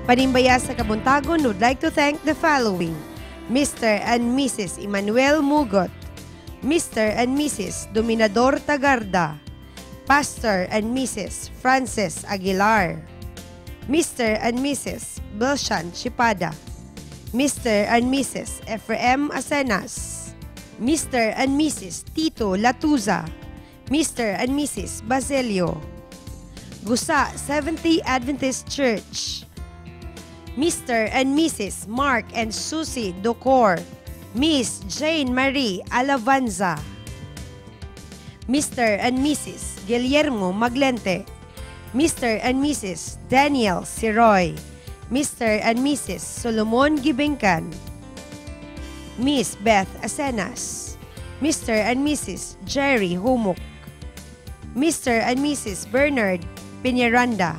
Panimbaya sa Kabuntagon would like to thank the following: Mr. and Mrs. Emmanuel Mugot, Mr. and Mrs. Dominador Tagarda, Pastor and Mrs. Frances Aguilar, Mr. and Mrs. Belshan Chipada, Mr. and Mrs. Ephraim Asenas, Mr. and Mrs. Tito Latuza, Mr. and Mrs. Basilio, Gusa Seventh-day Adventist Church, Mr. and Mrs. Mark and Susie Docor, Miss Jane Marie Alavanza, Mr. and Mrs. Guillermo Maglente, Mr. and Mrs. Daniel Siroy, Mr. and Mrs. Solomon Gibingkan, Miss Beth Asenas, Mr. and Mrs. Jerry Humok, Mr. and Mrs. Bernard Piñaranda.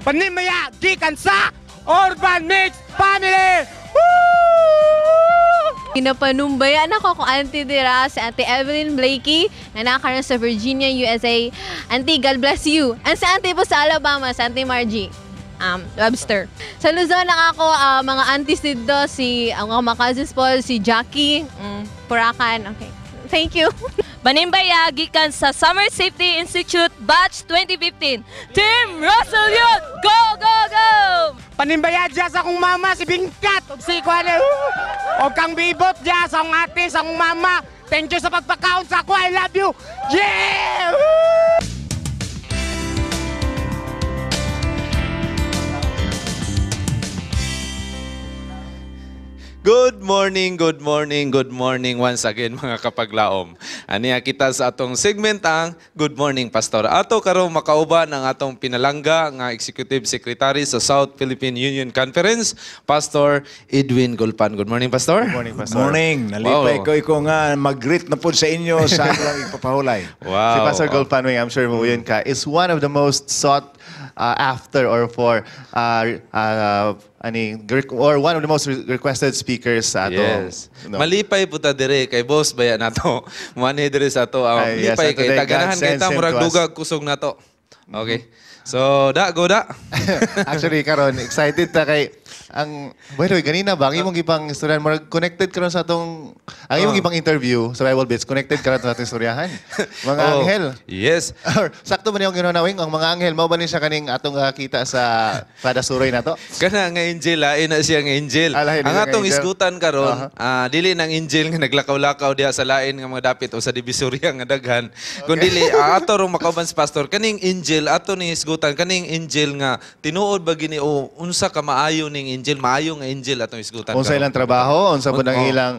Panimbaya gikan sa Urban Mix Family! Woo! Ginapanumbayan ako akong auntie dira, si Auntie Evelyn Blakey, na nakaroon sa Virginia, USA. Auntie, God bless you. And sa auntie po sa Alabama, si Auntie Margie Webster. Sa Luzon, ang ako, mga aunties dito, si, ang mga cousins po, si Jackie, Puracan. Okay. Thank you. Panimbaya gikan sa Summer Safety Institute Batch 2015. Team Russell Youth! Go, go, go! Panimbaya dyan sa akong mama, si Bingkat, ug si Kuan, og kang Bibot dyan sa akong ate, sa akong mama. Thank you sa pagpakaon sa ako. I love you. Yeah! Woo! Good morning, good morning, good morning once again, mga kapaglaom. Aniya kita sa atong segment ang Good Morning Pastor. Ato karon makauban ang atong pinalangga nga Executive Secretary sa South Philippine Union Conference, Pastor Edwin Gulpan. Good morning, Pastor. Good morning, Pastor. Good morning. Nalipay Wow. ko iko nga mag-greet na po sa inyo sa atong ipapahulay. Wow. Si Pastor Gulpan, I'm sure mo yun ka, is one of the most sought after or for ani or one of the most requested speakers sa ato. Yes. No. Malipay po ta dire kay boss baya nato. Muanhi dire sa ato. Ay, yes, Lipay kay today God taganahan kay sends ta him murag to us. dugag kusog nato. Okay. So, da go da. Actually, karon excited ta kay ang, by the way, ganina ba ang imong gipang istoryahan, murag connected karon sa atong ang imong gipang interview sa Bible Bits, connected karon sa atong istoryahan. Mga Oh, anghel. Yes. Or, sakto ba niyong ginunawing ang mga anghel mao ba ni siya kaning atong kita sa kada suroy nato? Kana nga angel, lain na siya nga angel. Ah, lain na Ang siya nga atong angel. isgutan karon, dili nang angel nga naglakaw-lakaw diha sa lain nga mga dapit o sa Divisoria nga daghan. Kun dili ato rong makauban si pastor kaning angel ato ni isgutan kaning angel nga tinuod ba gini o unsa ka maayo ning angel, maayo nga angel atong isgutan Unsa karon. ilang trabaho, unsa po ang Oo. ilang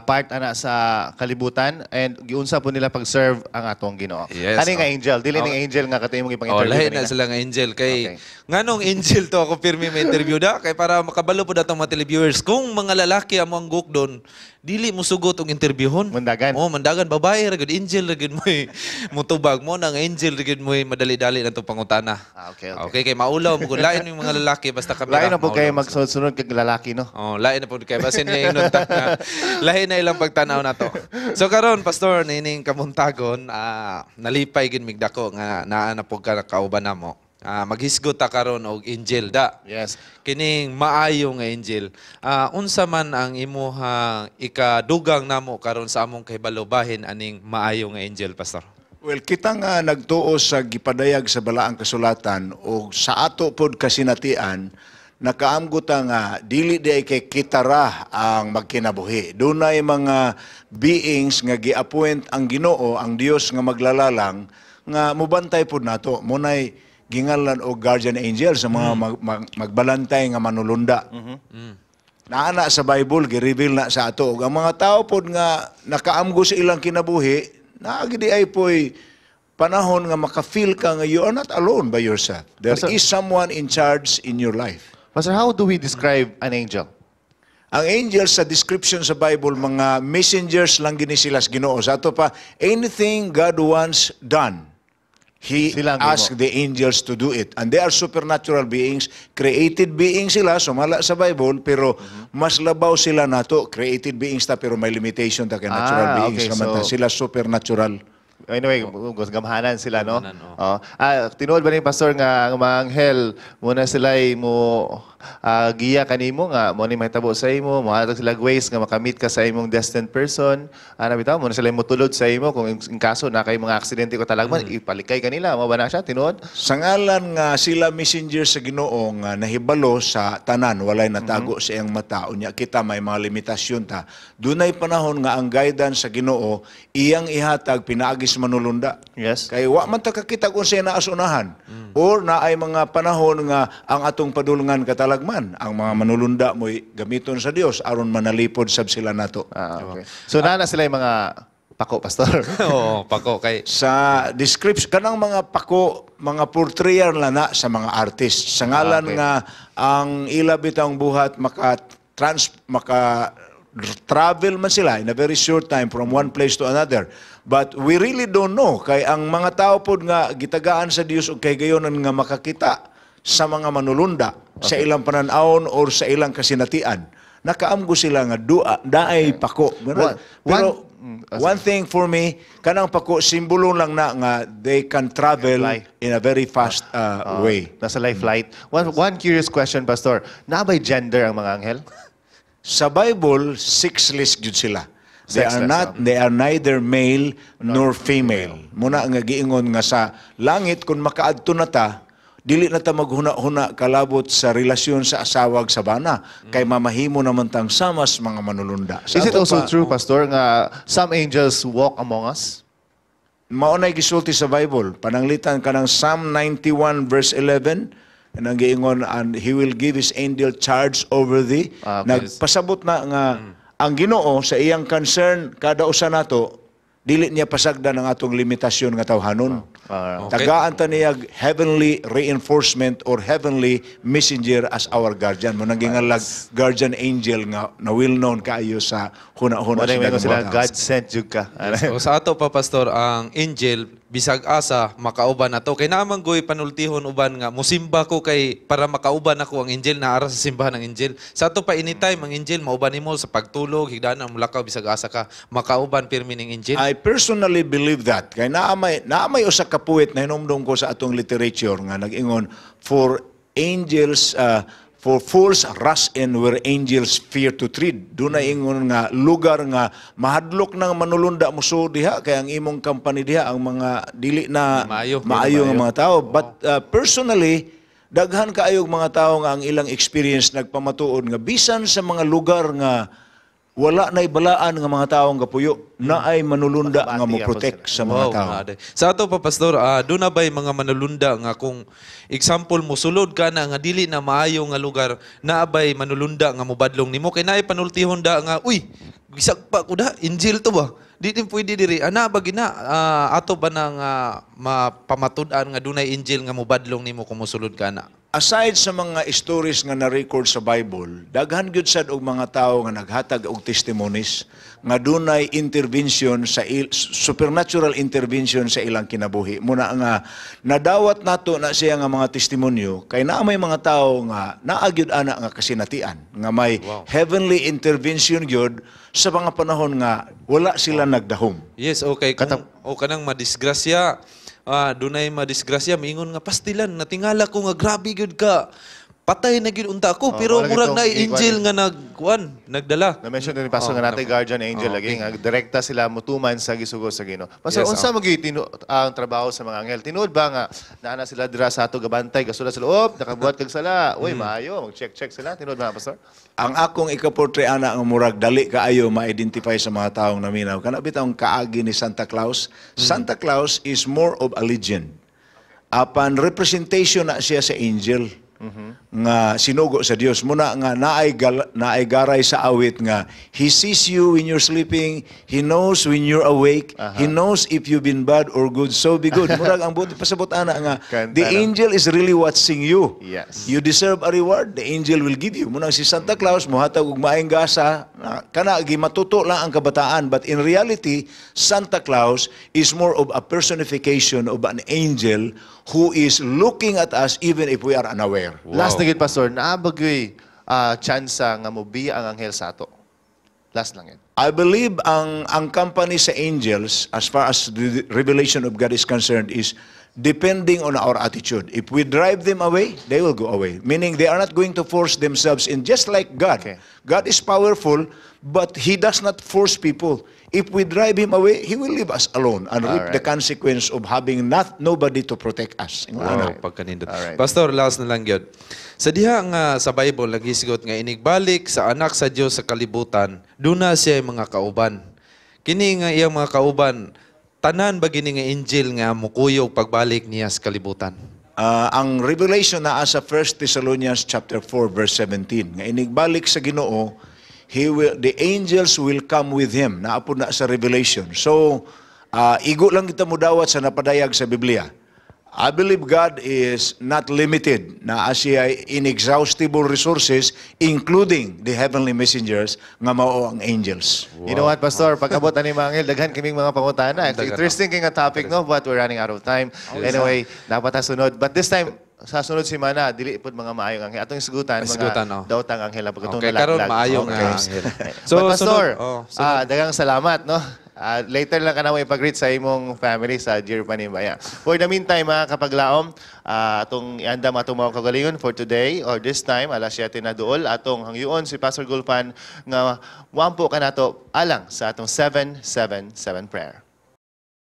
part ana sa kalibutan and giunsa po nila pag-serve ang atong Ginoo. Yes, Kani nga oh. angel, dili ning Oh. angel nga kato imong Oh, ipang-interview lahi na kanina. sila nga angel kay Okay. nganong angel to ako pirmi may interview da kay para makabalo po datong mga televiewers kung mga lalaki amo ang gukdon dili mo sugot og interviewhon. Mandagan. Oh, mandagan babae ra gud, angel ra gud mo'y mutubag mo nang angel ra gud mo'y madali-dali na itong pangutana. Ah, okay. Okay, kay maulaw mo gud lain yung mga lalaki basta kamera. Lain na po kayo maulaw. magsunod-sunod kag lalaki, no? Oh, lain na po kay basin niya ingnon ta nga lahi na ilang pagtanaw na to. So karon, Pastor, nining kamuntagon, nalipay gid migdako nga naa na pud ka kauban namo. Maghisgot ta karon og angel da. Yes. Kining maayo nga angel. Unsa man ang imuhang ikadugang namo karon sa among kahibalo bahin aning maayo nga angel, Pastor? Well, kita nga nagtuo sa gipadayag sa balaang kasulatan o sa ato pod kasinatian, nakaamgo ta nga dili di ay kay kitara ang magkinabuhi. Dunay mga beings nga gi-appoint ang Ginoo, ang Dios nga maglalalang nga mubantay pod nato. Munay gingalan og guardian angel sa mga magbalantay nga manulunda. Naana sa Bible, gi-reveal na sa ato. Ug ang mga tao pod nga nakaamgo sa ilang kinabuhi, naagi di ay po'y panahon nga maka-feel ka nga you are not alone by yourself. There is someone in charge in your life. Pastor, how do we describe an angel? Ang angel sa description sa Bible, mga messengers lang gini sila sa Ginoo. Sa ato pa, anything God wants done, He Sila ang asked the angels to do it. And they are supernatural beings. Created beings sila, sumala sa Bible, pero mas labaw sila nato. Created beings ta, pero may limitation ta kay natural beings naman ta. Sila supernatural. Anyway, gamhanan sila, no? Gamhanan, oo. Oh. Ah, tinuod ba ni, Pastor, nga ang mga anghel mo na sila mo giya kanimo nga mo ni mahitabo sa imo, mohatag sila ways nga makamit ka sa imong destined person? Ana bitaw mo na sila motulod sa imo kung in kaso na kay mga aksidente ko talagman, ipalikay kanila mo ba na siya tinuod? Sa ngalan nga sila messenger sa Ginoo nga nahibalo sa tanan, walay natago sa iyang mata, unya kita may mga limitasyon ta. Dunay panahon nga ang guidance sa Ginoo iyang ihatag pinaagi sa manulunda. Kay wa man ta kakita kung siya naasunahan. Or naay mga panahon nga ang atong padulngan katalagman, ang mga manulunda mo'y gamiton sa Dios aron manalipod sab sila nato. Ah, okay. So naa na sila yung mga pako, Pastor. Oo, pako kay Sa description kanang mga pako, mga portrayal na na sa mga artist sa ngalan nga ang ila bitang buhat maka travel man sila in a very short time from one place to another, but we really don't know kay ang mga tao pod nga gitagaan sa Dios og kahigayonan nga makakita sa mga manulunda, sa ilang panan-awon or sa ilang kasinatian, nakaamgo sila nga dua daay pako. Pero one thing for me, kanang pako, simbolo lang na nga they can travel Fly. In a very fast way. Nasa life flight. One curious question, Pastor. Naa ba'y gender ang mga anghel? Sa Bible, sexless gyud sila. They are Sexless, not, they are neither male nor female. Muna nga giingon nga sa langit kung makaadto na ta, dili na ta maghuna-huna kalabot sa relasyon sa asawag sa bana kay mamahimo naman tang samas mga manulunda. Sa Is it ato also pa, true, Pastor, nga some angels walk among us? Mao nay gisulti sa Bible. Pananglitan kanang Psalm 91 verse 11, kanang giingon, "And he will give his angel charge over thee." Nagpasabot na nga ang Ginoo sa iyang concern kada usa nato, dili niya pasagdan ang atong limitasyon nga tawhanon. Tagaan ta niya heavenly reinforcement or heavenly messenger as our guardian. Mo nang gingalag guardian angel nga na well known kaayo sa huna-huna Mo na sa yung daghang sila, mga tao. God sent jud ka. So sa ato pa, Pastor, ang angel bisag asa makauban nato kay naa man goy panultihon uban nga musimba ko kay para makauban ako ang angel na ara sa simbahan ng angel. Sa ato pa, anytime ang angel mauban nimo sa pagtulog, higdaan ang mulakaw, bisag asa ka makauban pirmi ning angel? I personally believe that. Kay naa may usa ka poet na hinumdum ko sa atong literature nga nag-ingon, "For fools rush in where angels fear to tread." Doon na ingon nga lugar nga mahadlok nang manulunda mo so diha kay ang imong company diha ang mga dili na Maayo. Maayo nga mga tao. But personally, daghan kaayog mga tao nga ang ilang experience nagpamatuod nga bisan sa mga lugar nga wala na ibalaan nga mga tao nga gapuyo, naay manulunda nga Makabati mo protect sa mga tao. Naa day. Sa ato pa, Pastor, doon na ba'y mga manulunda nga kung example mo sulod ka na nga dili na maayo nga lugar, naa bay manulunda nga mobadlong nimo kay naay panultihon da nga, "Uy, bisag pa ko da, angel to ba? Di din pwede diri." Ana ba gina ato ba nang mapamatud-an nga dunay angel nga mobadlong nimo kung mosulod ka na? Aside sa mga stories nga na-record sa Bible, daghan gyud sad og mga tao nga naghatag og testimonies nga dunay intervention sa supernatural intervention sa ilang kinabuhi. Muna nga nadawat nato na siya nga mga testimonyo kay naa may mga tao nga naa gyud ana nga kasinatian nga may heavenly intervention gyud sa mga panahon nga wala sila nagdahom. Yes, okay. Kung, o kanang madisgrasya, dunay madisgrasya, miingon nga pastilan, natingala ko nga grabe gyud ka. Patay na gyud unta ako, Oh, pero wala murag gitong na angel nga nagkuan, nagdala. Na-mention din ni Pastor Oh, nga natay guardian angel lagi nga direkta sila mutuman sa gisugo sa Ginoo. Pastor, Yes, unsa oh. man gyud ang trabaho sa mga anghel? Tinuod ba nga naa na sila dira sa ato gabantay, gasulat sila, "Op, nakabuhat kag sala. Uy, maayo, mag-check-check sila." Tinuod ba, Pastor? Ang akong ikaportray ana ang murag dali kaayo ma-identify sa mga taong naminaw. Kana bitawng kaagi ni Santa Claus. Santa Claus is more of a legend. Apan representation na siya sa angel nga sinugo sa Dios. Muna nga naay garay sa awit nga, "He sees you when you're sleeping, he knows when you're awake, he knows if you've been bad or good, so be good." Murag ang buot pasabot ana nga Kanta the no? angel is really watching you. You deserve a reward, the angel will give you. Munang si Santa Claus mohatag og maayong gasa, na, kana gimatuto lang ang kabataan, but in reality Santa Claus is more of a personification of an angel who is looking at us even if we are unaware. Last na gid, Pastor, naa ba gyud tsansa nga mobiya ang anghel sa ato? Last lang yun. I believe ang company sa angels, as far as the revelation of God is concerned, is depending on our attitude. If we drive them away, they will go away. Meaning they are not going to force themselves in, just like God. God is powerful, but He does not force people. If we drive Him away, He will leave us alone and reap the consequence of having not nobody to protect us. Wow, Ano? pagkanindot. Alright. Pastor, last na lang gyud. Sa diha nga sa Bible naghisgot nga inigbalik sa anak sa Dios sa kalibutan, duna siya mga kauban. Kini nga iyang mga kauban, tanan ba gini nga angel nga mukuyog pagbalik niya sa kalibutan? Ah, ang revelation naa sa 1 Thessalonians chapter 4 verse 17 nga inigbalik sa Ginoo, he will the angels will come with him. Naa pod na sa Revelation. So igo lang kita mudawat sa napadayag sa Biblia. I believe God is not limited na siya inexhaustible resources, including the heavenly messengers nga mao ang angels. You know what, Pastor? Pag-abot ani mga anghel, daghan kaming mga pangutana. It's Daghan. interesting kay nga topic, no? But we're running out of time. Anyway, dapat ta sunod. But this time, sa sunod semana, dili pud mga maayong anghel. Atong isgutan, mga Isgutan, oh. daotang anghel. Pag Okay, karon maayo nga anghel. So, So, but Pastor, sunod, oh, sunod. Daghang salamat, no? Later lang ka na mo ipag-greet sa imong family sa Jirpanimaya. For the meantime, mga kapaglaom, atong iandam atong mga kagalingon for today or this time, alas 7 na duol, atong hangyoon si Pastor Gulfan nga wampo ka nato alang sa atong 777 prayer.